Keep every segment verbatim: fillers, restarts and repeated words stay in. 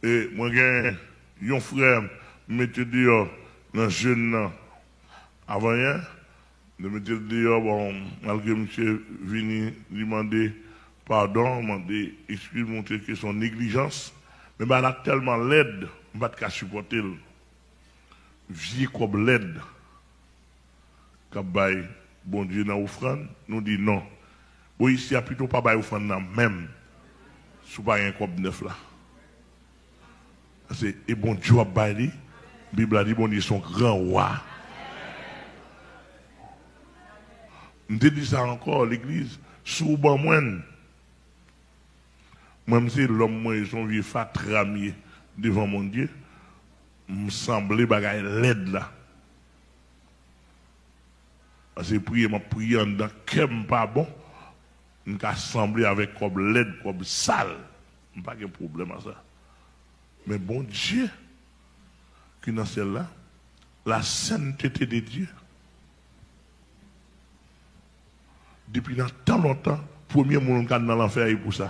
E mwen gen yon frè m mete deyò nan jèn nan avanyè. Mwen mete l deyò, bon, malgre misye vini, li mande padon, mande eskiz, montre ke se yon neglijans. Men bagay la tèlman lèd, m pa t ka sipòte l. Vye kòb lèd k ap bay Bondye nan ofrann, nou di non. Bon, isi a pito pa bay ofrann nan menm si w pa gen kòb nèf la. Paske e Bondye w ap bay li. Bib la di Bondye se yon gran wa. M te di sa ankò, legliz, si w ban mwen l, mwen, m se lòm, mwen, se yon vye fatra m ye devan Bondye. M sanble bagay lèd la. Paske priye m ap priye anndan kè m pa bon, m ka sanble avèk kòb lèd, kòb sal. M pa gen pwoblèm ak sa. Men Bondye ki nan syèl la, la sainteté de Dieu, depi nan tan lontan, premye moun k al nan lanfè a e pou sa.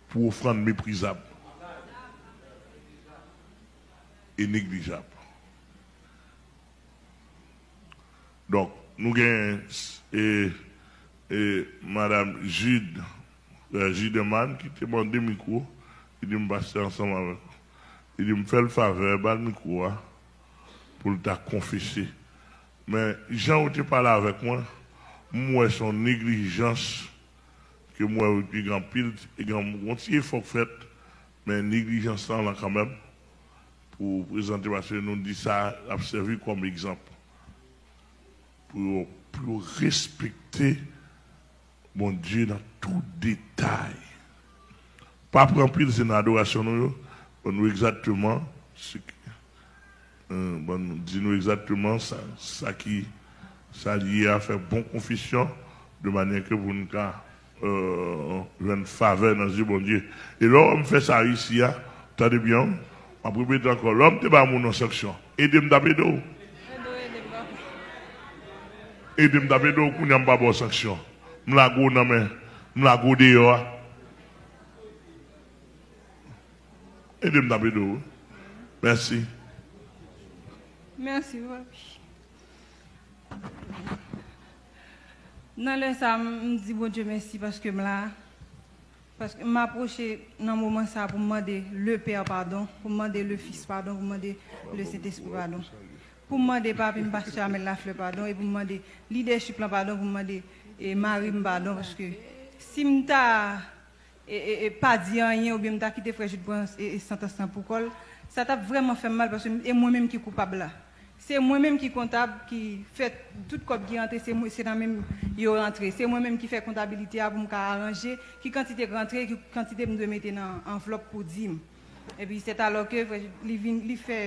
Pou ofrann meprizab e neglijab. Donk, nou gen e, e, Madam Jude, frè Judeman ki te mande mikwo, li di m pase ansanm avèk ou. Li di m fè l favè, ba l mikwo a pou l ta konfese. Men, jan ou te pale avèk mwen, m wè se yon neglijans ke m wè ou te gen anpil, te gen yon ti efò k fèt, men neglijans lan la kanmenm, pou prezante, paske nou di sa ap sèvi kòm egzanp pou yo, pou yo respekte Bondye nan tout detay. Pa pran anpil, se nan adorasyon nou yo, ban nou egzakteman, se, euh, ban nou, di nou egzakteman sa, sa ki, sa l ye a, fè bon konfesyon, de manyè ke pou n ka euh, jwenn favè nan zye Bondye. E lè w wè m fè sa isi a, tande byen, m ap repete ankò, lè w wè m te ba moun yon sanksyon, ede m t ap ede w. Ede m t ap ede w, kounye a m pa ba w sanksyon. M lage w nan men, m lage w deyò a. Ede m t ap ede w. Mèsi. Mèsi, papi. Nan lè sa, m, m di Bondye mèsi paske m la. Paske m apwoche nan moman sa pou m mande le Pè padon, pou m mande le Fis padon, pou m mande le Sentespri padon. Pou m mande papi m, pastè Amel Lafleur padon, e pou m mande lidèchip lan padon, pou m mande, e, mari m padon, paske si m ta e, e, e pa di anyen oubyen m ta kite frè Jude pran, e, e, santans lan pou kò l, sa t ap vrèman fè m mal paske e mwen menm ki koupab la. Se mwen menm ki kontab, ki fè tout kòb ki rantre, se mwen, se nan men m yo rantre. Se mwen menm ki fè kontabilite a pou m ka aranje ki kantite k rantre, ki kantite m dwe mete nan anvlòp pou dim. Epi, sèt alò ke frè Jude, li vin, li fè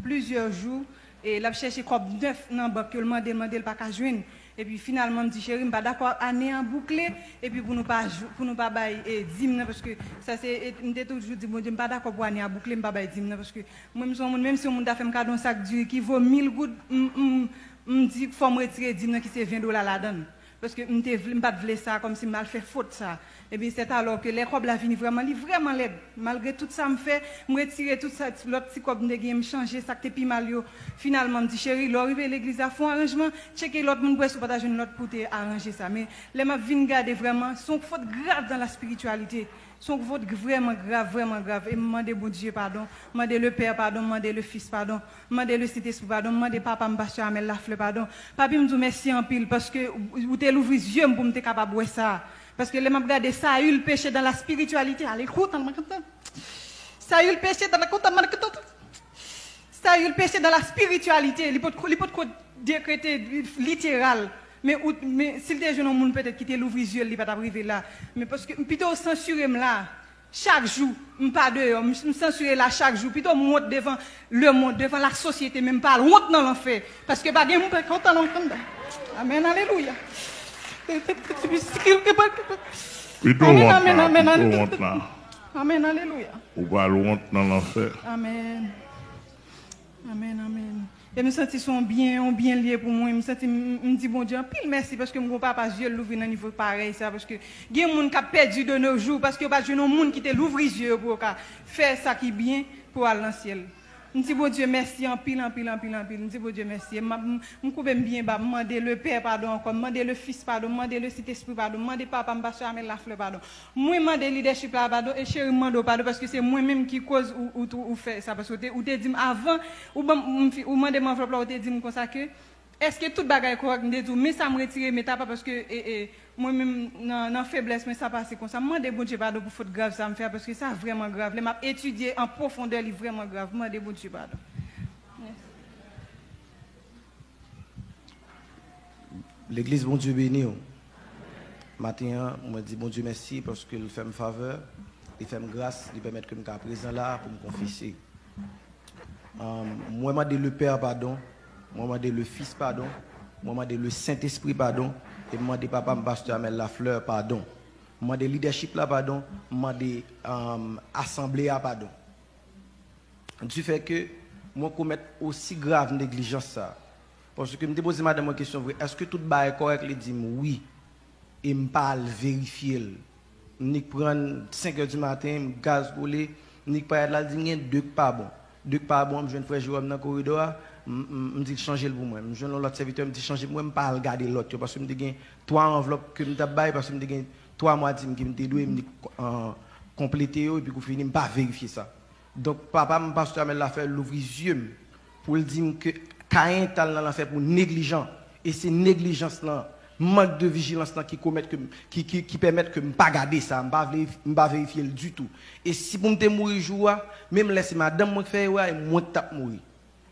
plizyè jou, e l ap chèche kòb nèf nan bank yo, l mande, l mande, l pa ka jwenn. Epi finalman, m di, cheri, m pa dakò ane an boukle, epi pou nou pa jou, pou nou pa bay, e, dim nan, paske sa se, e, m te toujou di Bondye, m pa dakò pou ane a boukle, m pa bay dim nan, paske mwen, m se yon moun, menm si yon moun ta fè m kado yon sak diri ki vo mil goud, m, m, m di, fò m retire dim nan ki se ven dola ladan l. Paske m te vle, m pa t vle sa, kòmsi m al fè fot sa. Epi, sèt alò ke lè kòb la vini vrèman, li vrèman lèd. Malgre tout sa m fè, m retire tout sa, lòt ti kòb m te genyen, m chanje sa k te pi mal yo. Finalman, m di, cheri, lè w rive legliz la, fè yon aranjman, tcheke lòt moun pou wè si w pa ta jwenn lòt pou w te aranje sa. Men, lè m ap vin gade vrèman, se yon fot grav dans la spiritualité. Se yon fot vrèman grav, vrèman grav. E m mande Bondye padon, m mande le Pè padon, m mande le Fis padon, m mande le Sentespri padon, m mande papa m, pastè Amel Lafleur padon. Papi, m di w mèsi anpil, paske ou, ou te louvri zye m pou m te kapab wè sa. Paske lè m ap gade Sayil peche dans la spiritualité, ale koutan, Sayil peche dans la koutan, Sayil peche dans la spiritualité, li potko, li potko dekrete literal. Men, ou, men si l te jwenn yon moun petèt ki te louvri zye l, li pa t ap rive la. Men paske m pito w sansire m la. Chak jou, m pa deyò, m, m sansire la chak jou. Pito m wont devan lemonn, devan lasosyete, men m pa al wont nan lanfè. Paske pa gen moun pa kontan nan kanda. Amèn, alelouya. Pito wont la, pito wont la. Amèn, alelouya. Ou pa al wont nan lanfè. Amèn. Amèn, amèn. E m santi se yon byen, yon byen l ye pou mwen. M santi m, m di Bondye anpil mèsi paske m gen yon papa zye l louvri nan nivo parèy sa. Paske gen moun k ap pèdi de nos jours paske yo pa t jwenn yon moun ki te louvri zye yo pou yo ka fè sa ki byen pou al nan syèl. M di Bondye mèsi anpil, anpil, anpil, anpil. M di Bondye mèsi. E m ap, m, m koube m byen ba, m mande le Père padon ankò, m mande le Fils padon, m mande le Sentespri padon, m mande papa m, pastè Amel Lafleur padon. Mwen mande lidèchip la padon, e cheri m mande w padon, paske se mwen menm ki koz ou, ou, ou, ou fè sa, paske ou te, ou te di m avan, ou, ban m, m fi- ou mande m anvlòp la, ou te di m konsa ke, èske tout bagay kòrèk? M te di w, men sa m retire, men ta pa, paske, e, e, mwen menm, nan, nan feblès mwen, sa pase konsa. M mande Bondye padon pou fot grav sa m fè a, paske sa vrèman grav. Lè m ap etidye an pwofondè, li vrèman grav. M mande Bondye padon. Legliz, Bondye beni w. Maten an, mwen di Bondye mèsi paske l fè m favè, li fè m gras, li pèmèt ke m ka prezan la pou m konfese. Ahn, mwen mande le Père padon, mwen mande le Fils padon, mwen mande le Sentespri padon, e m mande papa m, pastè Amel Lafleur, padon. M mande lidèchip la padon, m mande, ahn, asanble a padon. Difè ke mwen komèt osi grav neglijans sa. Paske m te poze madanm mwen kesyon vre, èske tout bagay kòrèk? Li di m wi. E m pa al verifye l. M nik pran senk è di maten, m gazgole, m nik parèt la, l di m gen de k pa bon. De k pa bon, m jwenn frè Jeròm nan koridò a, m, m, m di l chanje l pou mwen. M jwenn yon lòt sèvitè, m di chanje l pou mwen, m pa al gade lòt yo, paske m te gen twa anvlòp ke m t ap bay, paske m te gen twa mwa dim ke m te dwe, m nik, an, konplete yo, epi kou fini, m pa verifye sa. Donk, papa m, pastè Amel Lafleur, louvri zye m pou l di m ke Kayen t al nan lanfè pou neglijan. E se neglijans lan, mank de vijilans lan ki komèt ke m, ki, ki, ki pèmèt ke m pa gade sa, m pa vle, m pa verifye l ditou. E si pou m te mouri jou a, menm lè se madanm mwen k fè erè a, e mwen k t ap mouri.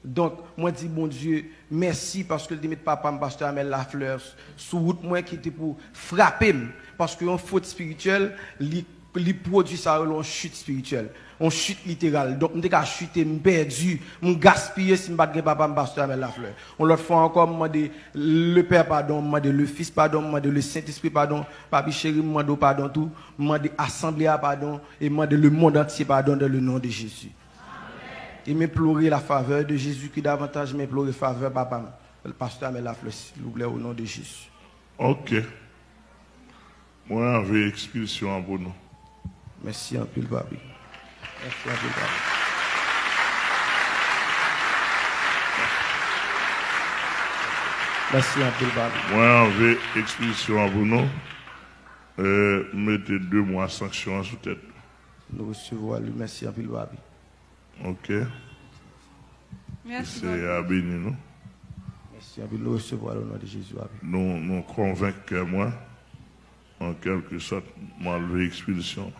Donk, mwen di Bondye mèsi paske l te met papa m, pastè Amel Lafleur, sou wout mwen ki te pou frape m. Paske yon fot espirityèl, li, li pwodui sa yo rele yon chit espirityèl, yon chit literal. Donk, m te ka chite, m pèdi, m gaspiye si m pa t gen papa m, pastè Amel Lafleur. Yon lòt fwa ankò, m mande le Père padon, m mande le Fils padon, m mande le Sentespri padon. Papi cheri, m mande w padon tou. M mande asanble a padon e m mande le monde entier pardon dans le nom de Jésus. Et m'implorez la faveur de Jésus qui davantage m'implorez faveur papa m, pastè Amel Lafleur, silvouplè, au nom de Jésus. Ok. Mwen anve ekspilsyon an pou nou. Mèsi anpil, papi. Mèsi anpil, papi. Mèsi anpil, papi. Mwen anve ekspilsyon an pou nou. Euh, m mete de mwa sanksyon an sou tèt nou. Nou resevwa li. Mèsi anpil, papi. Ok. Mèsi, papi. Senyè a beni nou. Mèsi anpil. Nou resevwa l o non de Jezi, papi. Nou, nou konvenk kè mwen, an kèlke sòt, m anlve ekspilsyon.